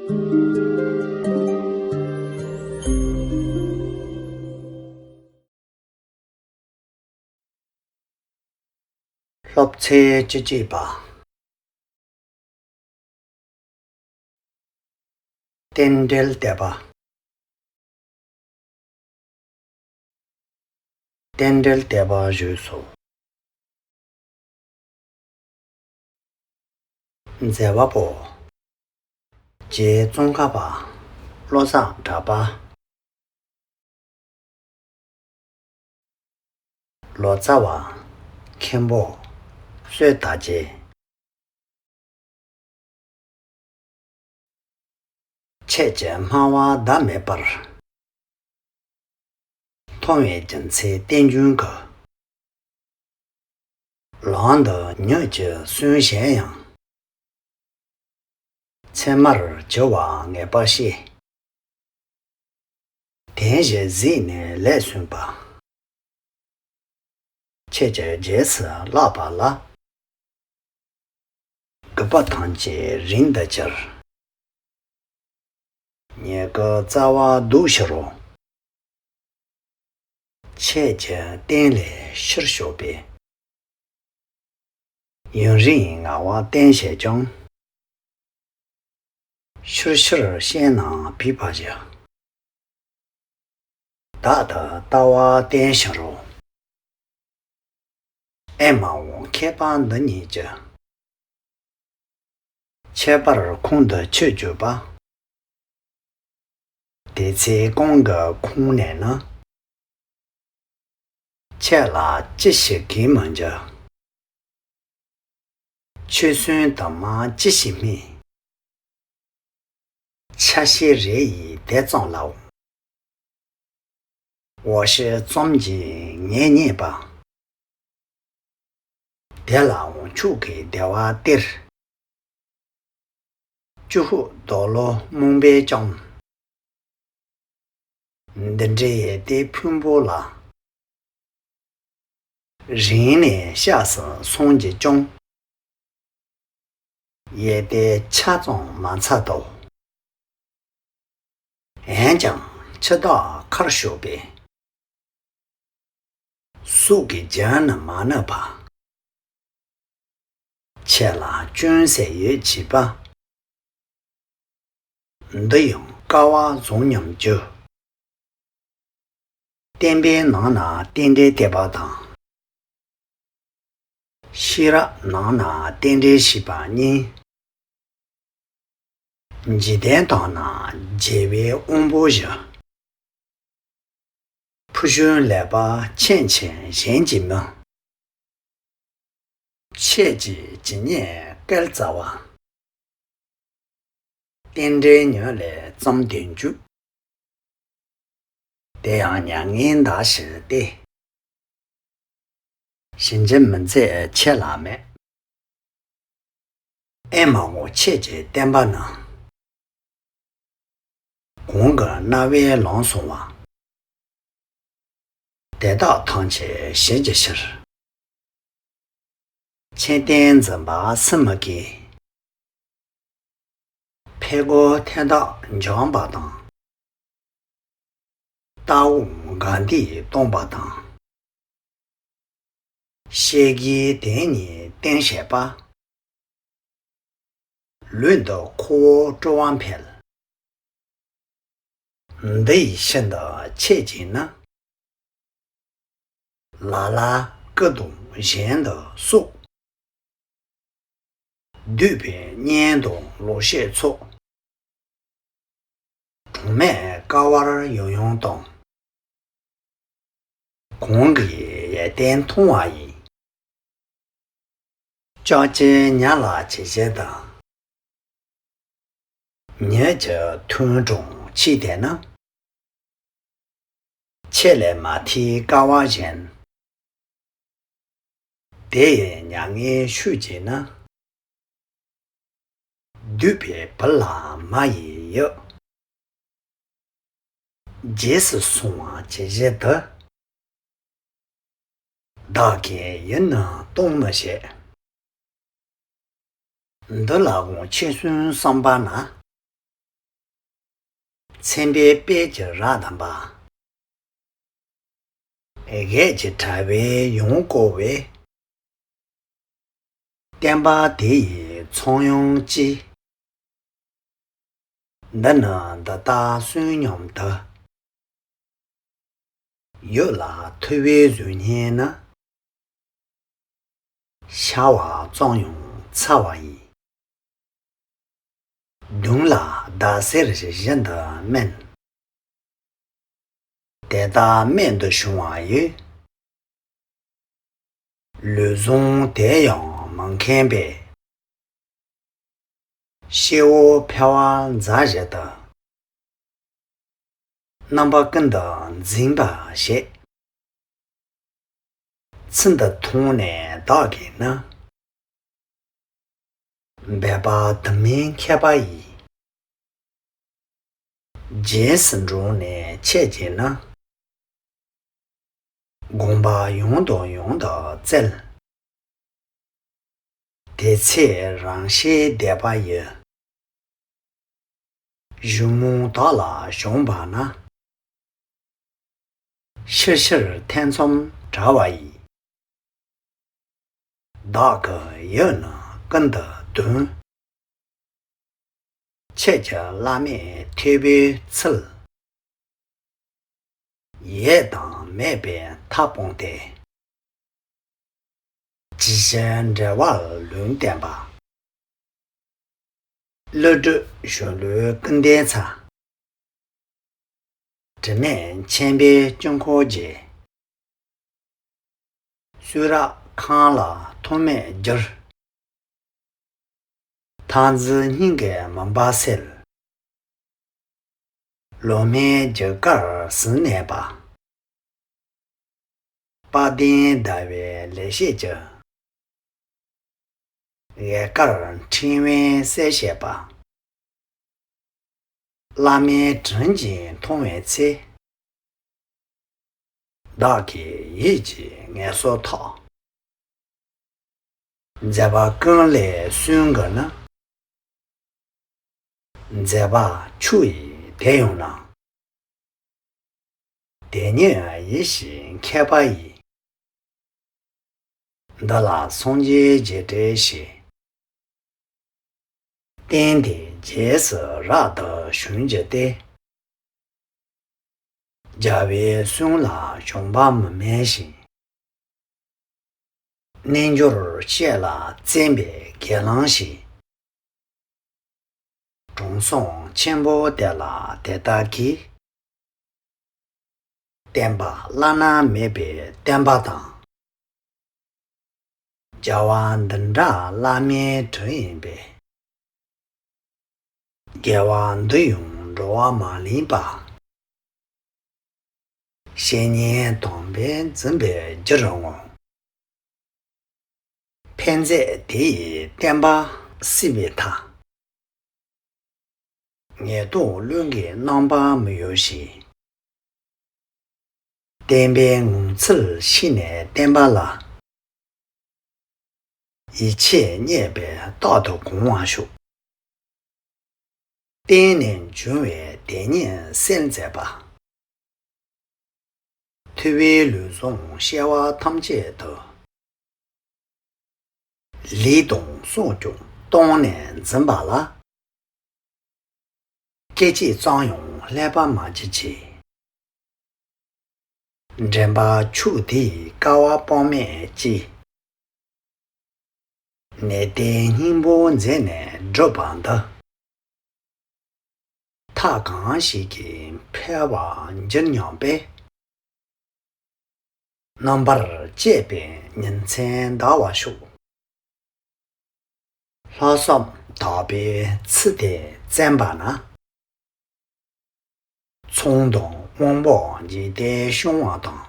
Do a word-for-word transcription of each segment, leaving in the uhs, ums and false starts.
སློབ་ཚན་བཅུ་གཅིག་པ། རྟེན་འབྲེལ་དད་པ། རྟེན་འབྲེལ་དད་པ་བཞུགས་སོ། མཛད་པ་པོ། རྗེ་ཙོང་ཁ་པ། བློ་བཟང་གྲགས་པ། ལོ་ཙཱ་བ། མཁན་པོ། བསོད་བདག་རྗེ། ཆོས་ཀྱི་སྨྲ་བ་ཟླ་མེད་པར། མཐོང་བའི་རྒྱུ་མཚན་བསྟན་འབྱུང་གི། ལམ་དུ་ཉོན་ཅིག་གསུངས་གཞན་ཡང་། ཚད་མར་གྱུར་པ་ངེས་པར་ཤེས། དོན་བཞི་གཟིགས་ནས་ལས་གསུངས་པ། ཆོས་ཀྱི་རྗེས་སུ་བསླབ་པ་ལ། དགོས་པ་ཐམས་ཅད་རིང་དུ་གྱུར། ཉེ་དགུའི་རྩ་བ་སྡུག་ཕྱིར་རོ། ཆོས་ཀྱི་རྟེན་ལས་ཕྱིར་ཕྱོགས་པའི། ཡུན་རིང་ངལ་བ་བསྟེན་བྱས་ཀྱང་། ཕྱིར་ཕྱིར་བཤད་ན་ཕིགས་པ་བཞི། བདག་ཏུ་ལྟ་བ་བསྟེན་ཕྱིར་རོ། ཨེ་མ་འོ་མཁས་པ་འདི་གཉིས་ཀྱི། ཁྱད་པར་ཁོང་དུ་ཆུད་གྱུར་པ། དེ་ཚེ་གང་གི་ཁོང་ནས་ན། ཆོས་ལ་ཅི་ཞིག་གིས་མི་འགྱུར། ཆོས་སུན་དུ་མ་ཅི་ཞིག་སྨྲས། ཆ་ཤས་རེ་ཡིས་དེ་ཙམ་ལའོ། འོ་ཞེས་རྩོམ་གྱིས་ངེས་རྙེད་པ། དེ་ལའང་ཕྱུགས་ཀྱི་བདེ་བ་སྟེར། ཅུ་ཧུ་རྡོ་ལོ་རྨོངས་པས་ཀྱང་། འདི་འདྲའི་ཡེ་ཏེ་ཕུང་པོ་ལ། རིང་ནས་བཤགས་སུ་སོང་གྱིས་ཀྱང་། ཡེ་ཏེ་ཆ་ཙམ་མ་འཚལ་ཏོ། འོན་ཀྱང་འཆི་བདག་ཁར་ཤོར་པས། སྲོག་གི་རྒྱུན་ནི་མ་ནུབ་པ། ཆོས་ལ་སྐྱོན་ཟད་ཡོད་བྱེད་པ། འདི་ཡང་དཀའ་བ་བཟུང་སྙམ་གྱིས། བསྟན་པའི་ནང་ན་རྟེན་འབྲེལ་དད་པ་དང་། ཤེས་རབ་ནང་ན་རྟེན་འབྲེལ་ཞེས་པ་གཉིས། འཇིག་རྟེན་དག་ན་རྒྱལ་བའི་དབང་པོ་བཞི། ཕུ་ཤུན་ལས་པ་ཆེན་ཆེན་གཞན་གྱིས་མིན། ཆོས་ཀྱི་ཇི་སྙེད་སྐལ་བཙལ་བ། རྟེན་འབྲེལ་ཉོན་ལས་བརྩམས་ཏེ་འཇུག། དེ་ཡང་མྱ་ངན་འདའ་ཕྱིར་ཏེ། ཞིང་ཆེན་མི་མཛད་ཆེ་ལ་མེད། ཨེ་མ་འོ་ཆོས་ཀྱི་བསྟན་པ་ནི། གོང་གི་རྣ་བས་ལམ་སོང་བ། དེ་དག་ཐམས་ཅད་ཞི་གྱུར་ཕྱིར། མཆོད་རྟེན་འཛིན་པ་སུ་མི་དགེ། ཕས་རྒོལ་ཐལ་དག་འཇོམས་པ་དང་། རྟ་འོག་དགའ་བདེས་སྟོང་པ་དང་། ཤེལ་གྱི་དེ་ཉིད་བསྟན་བྱེད་པ། ལུས་འདི་ཁོ་བོ་སྤྲོ་བར་འཕེལ། འདི་ཡི་ཤིན་ཏུ་ཆེད་ཅིག་ནི། ལ་ལ་སྐུ་གདུང་གཞན་དུ་སོགས། བསྡུས་པའི་སྙན་དུ་ལོག་བཤད་ཚོགས། གྲངས་མེད་དཀའ་བར་ཡང་ཡང་བཏང་། གོང་གི་ཡས་བསྟན་མཐོང་བ་ཡིས། ལྕགས་ཀྱི་ཉ་ལ་ཇི་བཞིན་དུ། ཉིད་ཀྱི་མཐུན་གྲོགས་མཆིས་ཏེ་ན། ཆེ་ལས་མ་ཐིག་དཀའ་བ་གཞན། དེ་ཡི་མྱ་ངན་ཤུགས་ཀྱིས་ནི། བསྡུས་པའི་བུ་ལ་མ་ཡི་ཡབ། རྗེས་སུ་སོང་བ་ཇི་བཞིན་དུ། བདག་གིས་ཡིད་ནི་གཏོང་མི་བྱེད། འདི་ལའང་ཆོས་སུན་བསམ་པ་ན། མཚན་དཔེའི་དཔལ་གྱི་རབ་གདམས་པ། གད་ཀྱི་དྲ་བས་ཡོངས་བསྐོར་བའི། བསྟན་པ་དེ་ཡི་ཚོགས་དབྱངས་ཅི། འདི་ནི་འདི་དག་བསོད་སྙོམས་འདི། ཡུལ་ལ་ཐུབ་པའི་གཟུགས་བརྙན་ནི། ཤར་བ་ཙམ་ཡང་འཚལ་བ་ཡིན། མདུན་ལ་ཟླ་ཟེར་བཞིན་དུ་སྨིན། དེ་ལྟར་རྨད་དུ་བྱུང་བ་ཡི། ལུས་ཟུངས་དེ་ཡང་མི་མཁྱེན་པས། སྐྱེ་བོ་ཕལ་བ་མཛའ་བཤེས་དུ། རྣམ་པ་ཀུན་ཏུ་འཛིན་པར་བྱེད། ཚུལ་འདི་མཐོང་ནས་བདག་གིས་ནི། འབད་པ་དུ་མའི་མཁས་པ་ཡིས། རྗེས་སུ་འབྲངས་ནས་འཆད་ཅེས་ན། དགོངས་པ་ཡང་དང་ཡང་དུ་བཙལ། དེ་ཚེ་རང་ཞལ་བཟླས་པ་ཡི། གཞུང་མང་དག་ལ་བྱུང་བ་ན། ཕྱིར་ཕྱིར་ཐེ་ཚོམ་བྲལ་བ་ཡིས། བདག་གི་ཡིད་ནི་ཀུན་ཏུ་འདུན། ཁྱེད་ཀྱི་བླ་མེད་ཐོས་པའི་ཚུལ། ཡེ་དང་མེད་པའི་མཐའ་སྤངས་ཏེ། ཇི་ཞིག་འབྲེལ་བར་ལུང་བསྟན་པ། ཀླུ་སྒྲུབ་གཞུང་ལུགས་ཀུན་ལྡན་ཚ། དྲི་མེད་མཁྱེན་པའི་དཀྱིལ་འཁོར་རྒྱས། གསུང་རབ་ཁམས་ལ་ཐོགས་མེད་བསྒྱུར། ཐང་རྩེ་སྙིང་གི་མུན་པ་སེལ། ལོ་སྨད་རྒྱུ་སྐར་ཟིན་གནས་པ། དཔལ་ལྡན་ཟླ་བའི་ལེགས་བཤད་ཀྱི། ཡལ་གར་ཕྲེང་བས་གསལ་བཤད་པ། བླ་མའི་དྲིན་གྱིས་མཐོང་བའི་ཚེ། བདག་གི་ཡིད་ཀྱི་ངལ་གསོ་ཐོབ། མཛད་པ་ཀུན་ལས་གསུང་དགོས་ན། མཛད་པ་ཆུ་ཡིས་དེ་ཡོང་ན། དེ་ཉིད་ཡིད་བཞིན་མཁས་པ་ཡིས། འདི་ལ་སངས་རྒྱས་རྗེས་དྲན་ཞེས། བསྟན་དེ་རྗེས་སུ་རབ་ཏུ་བྱུང་གྱུར་ཏེ། རྒྱལ་བའི་གསུང་ལ་ཞུམ་པ་མི་མེད་ཞིང་། རྣལ་འབྱོར་བཅས་ལ་བརྩོན་པས་དགེ་བླང་ཞིང་། དྲང་སྲོང་ཆེན་པོ་དེ་ལ་དེ་ལྟར་གྱིས། བསྟན་པ་བླ་ན་མེད་པའི་བསྟན་པ་དང་། རྒྱལ་བ་འདི་འདྲ་བླ་མའི་དྲིན་ཡིན་པས། དགེ་བ་འདི་ཡང་འགྲོ་བ་མ་ལེན་པ། བཤེས་གཉེན་དམ་པས་འཛིན་པའི་རྒྱུར་འོང་། ཕན་མཛད་དེ་ཡི་བསྟན་པ་སྲིད་པའི་མཐའ། ངེས་རྟོགས་བློས་འགེལ་རྣམ་པར་མི་གཡོ་ཞིང་། བསྟན་པའི་ངང་ཚུལ་ཤེས་ནས་བསྟན་པ་ལ། ཡིད་ཆེས་རྙེད་པས་རྟག་ཏུ་གང་བར་ཤོག། བསྟན་ནས་འབྱུང་བའི་དེ་ཉིད་གསལ་མཛད་པ། ཐུབ་པའི་ལུས་ཟུངས་སྐྱེ་བ་ཐམས་ཅད་དུ། ལུས་དང་སྲོག་ཀྱང་གཏོང་ནས་འཛིན་པ་ལ། སྐད་ཅིག་ཙམ་ཡང་བསླད་པ་མ་བགྱིད་ཅིག། འདྲེན་པ་མཆོག་དེས་བསྐལ་པ་དཔག་མེད་ཀྱི། ནད་ལྡན་སྙིང་པོ་མཛད་ནས་བསྒྲུབས་པ་འདི། མཐའ་གང་ཞིག་གིས་འཕེལ་བར་འགྱུར་སྙམ་པས། རྣམ་པར་དཔྱད་པའི་ཉིན་མཚན་འདའ་བར་ཤོག། ལྷག་བསམ་དག་པས་ཚུལ་དེ་བཙེམས་པ་ན། ཚོང་དང་དབང་པོ་འཇིག་རྟེན་ཤོང་བ་དང་།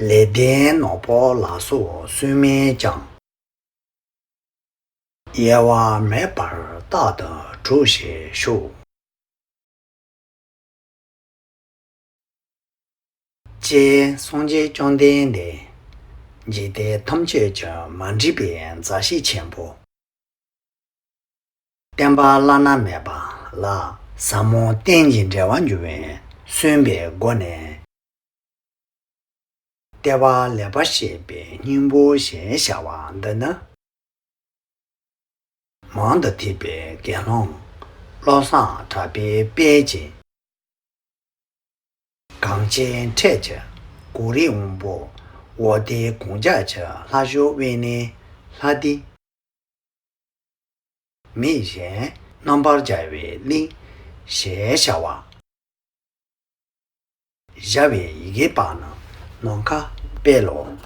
ལེགས་ལྡན་ནག་པོ་ལ་སོགས་སྲོལ་མེད་ཀྱང་། གཡེལ་བ་མེད་པར་རྟག་ཏུ་སྒྲུབས་ཤིག་ཤོག། ཅེས་སངས་རྒྱས་བཅོམ་ལྡན་འདས་འཇིག་རྟེན་ཐམས་ཅད་ཀྱི་མ་འདྲིས་པའི་མཛའ་བཤེས་ཆེན་པོ། བསྟན་པ་བླ་ན་མེད་པ་ལ་ ཟབ་མོ་རྟེན་ཅིང་འབྲེལ་བར་འགྱུར་བས་གསོན་པའི་སྒོ་ནས། ལྟེ་བ་ལེགས་པར་བཤད་པའི་སྙིང་པོ་ཞེས་བྱ་བ་འདི་ནི། མང་དུ་ཐོས་པའི་དགེ་སློང་བློ་བཟང་གྲགས་པའི་དཔལ་གྱིས། གངས་ཅན་འཕྲད་ཀྱི་གུ་རུའི་དབང་པོ། འོ་དེ་གུང་ཇག་གི་ལྷ་བཞུགས་དབེན་གནས་ལྷ་ལྡན། མི་གཞན་རྣམ་པར་རྒྱལ་བའི་གླིང་ཞེས་བྱ་བ། བྱ་བའི་ཡི་གེ་པ་ན་ནམ་མཁའ་དཔལ་ལོ།